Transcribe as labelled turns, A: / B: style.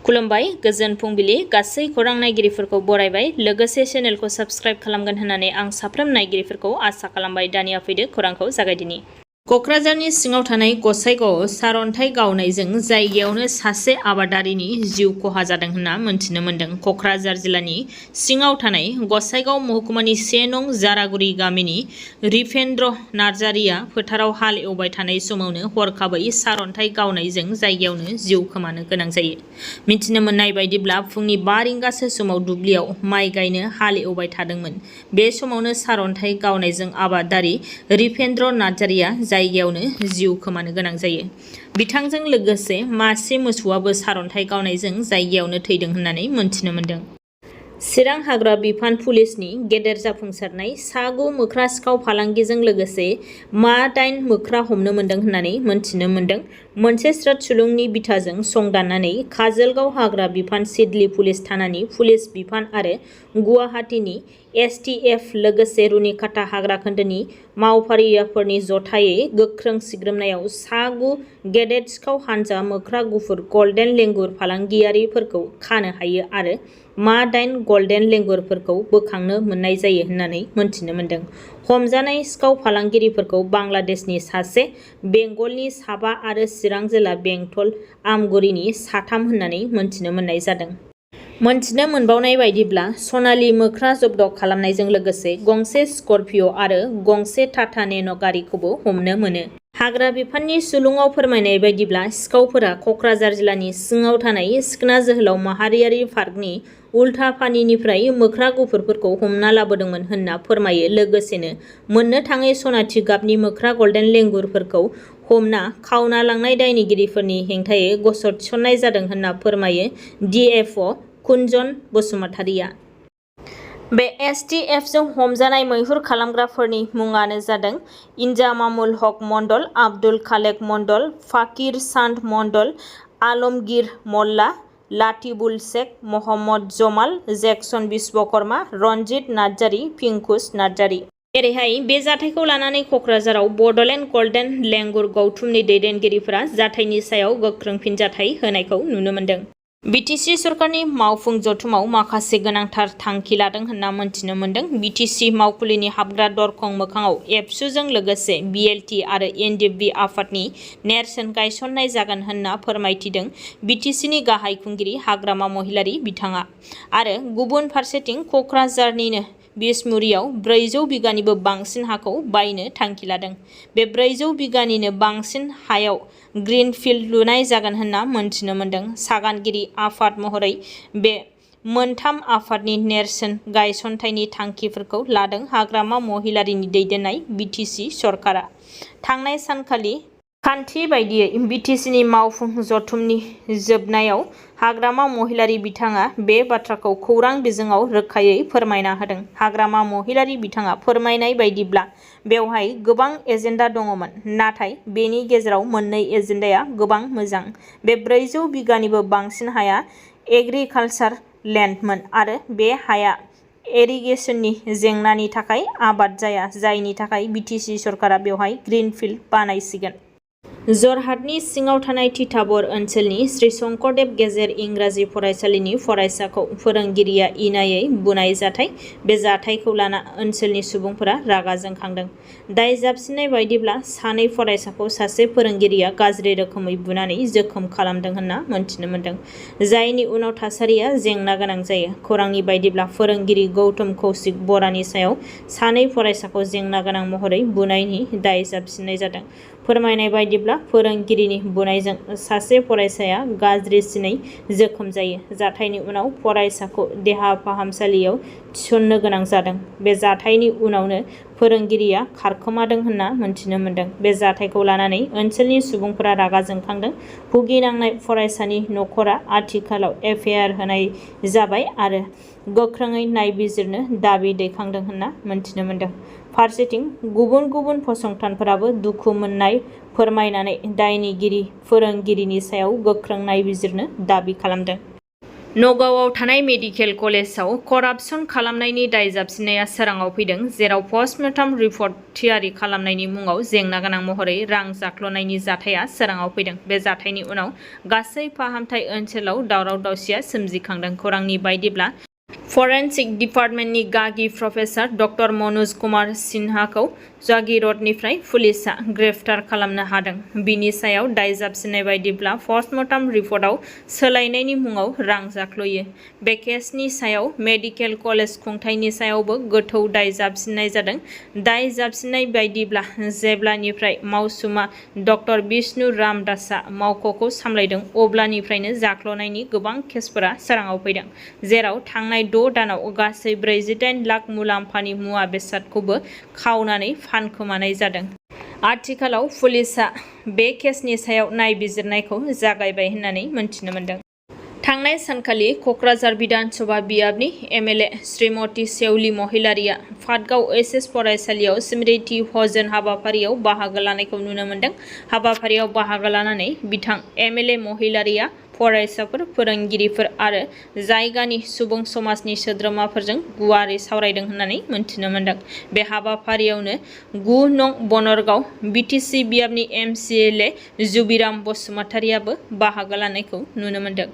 A: खुलुमबाय गोजोन फुंबिलि गासै खौरां नायगिरिफोरखौ बरायबाय लोगोसे चेनेलखौ साबस्क्राइब खालामगोन होननानै आं साफ्रोम नायगिरिफोरखौ आसा खालामबाय। दानिया फैदो खौरांखौ जागायदिनि। कक्राझारनि सिङाव थानाय गसाइगावआव सारअन्थाइ गावनायजों जायगायावनो सासे आबादारिनि जिउ खहा जादों होनना मोनथिनो मोन्दों। कक्राझार जिल्लानि सिङाव थानाय गसाइगाव महकुमानि 1 नं जारागुरि गामिनि रिपेन्द्र नार्जारिया फोथाराव हाल एवबाय थानाय समावनो हरखाबै सारअन्थाइ गावनायजों जायगायावनो जिउ खोमानो गोनां जायो। मिथिनो मोननाय बायदिब्ला फुंनि 5 रिंगासो समाव दुब्लियाव माइ गायनो हाल एवबाय थादोंमोन। बे समावनो सारअन्थाइ गावनायजों आबादारि रिपेन्द्र नार्जारिया जायगायावनो जिउ खोमानो गोनां जायो। बिथांजों लोगोसे मासे मोसौआबो सारअन्थाइ गावनायजों जायगायावनो थैदों होननानै मोनथिनो मोन्दों। चिरां हाग्रा बिफान पुलिसनि गेदेर जाफुंसारनाय 6 मोख्रा सिखाव फालांगिजों लोगोसे 8 मोख्रा हमनो मोन्दों होननानै मोनथिनो मोन्दों। मोनसे स्रोद सुलुंनि बिथाजों संदाननानै काजोलगाव हाग्रा बिफान सिडली पुलिस थानानि पुलिस बिफान आरो गुवाहाटीनि STF लोगोसे रुनिकाटा हाग्रा खोन्दोनि मावफारियाफोरनि जथायै गोख्रों सिग्रोमनायाव 6 गेदेर सिखाव हानजा मोख्रा गुफुर गल्डेन लेंगुर फालांगियारिफोरखौ खानो हायो आरो 8 गल्डेन लेंगुरफोरखौ बोखांनो मोननाय जायो होननानै मोनथिनो मोन्दों। हमजानाय सिखाव फालांगिरिफोरखौ बांलादेशनि सासे, बेंगलनि 7 आरो चिरां जिल्ला बेंटल आमगुरिनि 3 होननानै मोनथिनो मोननाय जादों। मोनथिनो मोनबावनाय बायदिब्ला सनालि मोख्रा जब्द खालामनायजों लोगोसे गंसे स्कर्पिय' आरो गंसे टाटा नेन' गारिखौबो हमनो मोनो। हाग्रा बिफाननि सुलुङाव फोरमायनाय बायदिब्ला सिखावफोरा कक्राझार जिल्लानि सिङाव थानाय सिखना जोहोलाव माहारियारि पार्कनि उल्थापानिनिफ्राय मोख्रा गुफुरफोरखौ हमना लाबोदोंमोन होनना फोरमायो। लोगोसेनो मोननो थाङै सनाथि गाबनि मोख्रा गल्डेन लेंगुरफोरखौ हमना खावना लांनाय दायनिगिरिफोरनि हेंथायै गसर थिसननाय जादों होनना फोरमायो DFO कुन्जन बसुमतारिया। बे STFजों हमजानाय मैहुर खालामग्राफोरनि मुङानो जादों इन्जामामुल हक मण्डल, आब्दुल खालेक मण्डल, फाकिर चान्द मण्डल, आलमगिर मल्ला, लातिबुल शेख, महम्मद जमाल, जेक्सन बिश्वकर्मा, रन्जित नार्जारि, पिंकुस नार्जारि। जेरैहाय बे जाथायखौ लानानै कक्राझाराव बड'लेण्ड गल्डेन लेंगुर गौथुमनि दैदेनगिरिफोरा जाथायनि सायाव गोख्रों फिनजाथाय होनायखौ नुनो मोन्दों। BTC सरकारनि मावफुं जथुमाव माखासे गोनांथार थांखि लादों होनना मोनथिनो मोन्दों। BTC मावखुलिनि हाबग्रा दरखं मोखाङाव एबसुजों लोगोसे BLT आरो NDFB आफादनि नेरसोन गायसननाय जागोन होनना फोरमायथिदों BTCनि गाहाय खुंगिरि हाग्रामा महिलारि बिथाङा। आरो गुबुन फारसेथिं कक्राझारनिनो बिसमुरियाव 400 बिगानिबो बांसिन हाखौ बायनो थांखि लादों। बे 400 बिगानिनो बांसिन हायाव ग्रिनफिल्ड लुनाय जागोन होनना मोनथिनो मोन्दों। सागानगिरि आफाद महरै बे 3 आफादनि नेरसोन गायसनथायनि थांखिफोरखौ लादों हाग्रामा महिलारिनि दैदेननाय BTC सरकारा। थांनाय सानखालि खान्थि बायदियै BTCनि मावफुं जथुमनि जोबनायाव हाग्रामा महिलारि बिथाङा बे बाथ्राखौ खौरां बिजोङाव रोखायै फोरमायना होदों। हाग्रामा महिलारि बिथाङा फोरमायनाय बायदिब्ला बेवहाय गोबां एजेन्डा दङमोन, नाथाय बेनि गेजेराव मोननै एजेन्डाया गोबां मोजां। बे 400 बिगानिबो बांसिन हाया एग्रिकालचार लेन्डमोन आरो बे हाया इरिगेसननि जेंनानि थाखाय आबाद जाया, जायनि थाखाय BTC सरकारा बेवहाय ग्रिनफिल्ड बानायसिगोन। जरहाटनि सिङाव थानाय तिताबर ओनसोलनि श्री शंकरदेव गेजेर इंराजि फरायसालिनि फरायसाखौ फोरोंगिरिया इनायै बुनाय जाथाय। बे जाथायखौ लाना ओनसोलनि सुबुंफोरा रागा जोंखांदों। दाय जाबसिननाय बायदिब्ला 2 फरायसाखौ सासे फोरोंगिरिया गाज्रि रोखोमै बुनानै जोखोम खालामदों होनना मोनथिनो मोन्दों, जायनि उनाव थासारिया जेंना गोनां जायो। खौरांनि बायदिब्ला फोरोंगिरि गौतम कौशिक बरानि सायाव 2 फरायसाखौ जेंना गोनां महरै बुनायनि दाय जाबसिननाय जादों। फोरमायनाय बायदिब्ला फोरोंगिरिनि बुनायजों सासे फरायसाया गाज्रिसिनै जोखोम जायो। जाथायनि उनाव फरायसाखौ देहा फाहामसालियाव थिसननो गोनां जादों। बे जाथायनि उनावनो फोरोंगिरिया खारखोमादों होनना मोनथिनो मोन्दों। बे जाथायखौ लानानै ओनसोलनि सुबुंफोरा रागा जोंखांदों। भुगिनांनाय फरायसानि नखरा आथिखालाव FIR होनाय जाबाय आरो गोख्रोङै नायबिजिरनो दाबि दैखांदों होनना मोनथिनो मोन्दों। फारसेथिं गुबुन गुबुन फसंथानफोराबो दुखु मोननाय फोरमायनानै दायनिगिरि फोरोंगिरिनि सायाव गोख्रों नायबिजिरनो दाबि खालामदों। नगावआव थानाय मेडिकेल कलेजाव करापसन खालामनायनि दाय जाबसिननाया सोराङाव फैदों, जेराव पस्टमर्टम रिपर्ट थियारि खालामनायनि मुङाव जेंना गोनां महरै रां जाख्ल'नायनि जाथाया सोराङाव फैदों। बे जाथायनि उनाव गासै फाहामथाय ओनसोलाव दावराव-दावसिया सोमजिखांदों। खौरांनि बायदिब्ला फरेन्सिक डिपार्टमेन्टनि गागि प्रफेसार डक्टर मनोज कुमार सिन्हाखौ जागिरदनिफ्राय पुलिसआ ग्रेप्तार खालामनो हादों। बिनि सायाव दाय जाबसिननाय बायदिब्ला पस्टमर्टम रिपर्टआव सोलायनायनि मुङाव रां जाख्ल'यो। बे केसनि सायाव मेडिकेल कलेज खुंथायनि सायावबो गोथौ दाय जाबसिननाय जादों। दाय जाबसिननाय बायदिब्ला जेब्लानिफ्राय मावसुमा डक्टर बिष्णु राम दासआ मावख'खौ सामलायदों, अब्लानिफ्रायनो जाख्ल'नायनि गोबां केसफोरा सोराङाव फैदों, जेराव थांनाय 6 दानाव गासै 48 लाख मुलाम्फानि मुवा बेसादखौबो खावनानै फानखोमानाय जादों। आथिखालाव पुलिसआ बे केसनि सायाव नायबिजिरनायखौ जागायबाय होननानै मिथिनो मोन्दों। थांनाय सानखालि क'क्राझार बिधान सभा बियाबनि एमएलए श्रीमती सेउली महिलारिया पाटगाव ओइचएस फरायसालियाव स्मृति भजन हाबाफारियाव बाहागो लानायखौ नुनो मोन्दों। हाबाफारियाव बाहागो लानानै बिथां एमएलए महिलारिया फरायसाफोर, फोरोंगिरिफोर आरो जायगानि सुबुं समाजनि सोद्रोमाफोरजों गुवारै सावरायदों होननानै मिथिनो मोन्दों। बे हाबाफारियावनो 9 नं बनरगाव बिटिसि बियाबनि एमसिएलए जुबिराम बसुमतारियाबो बाहागो लानायखौ नुनो मोन्दों।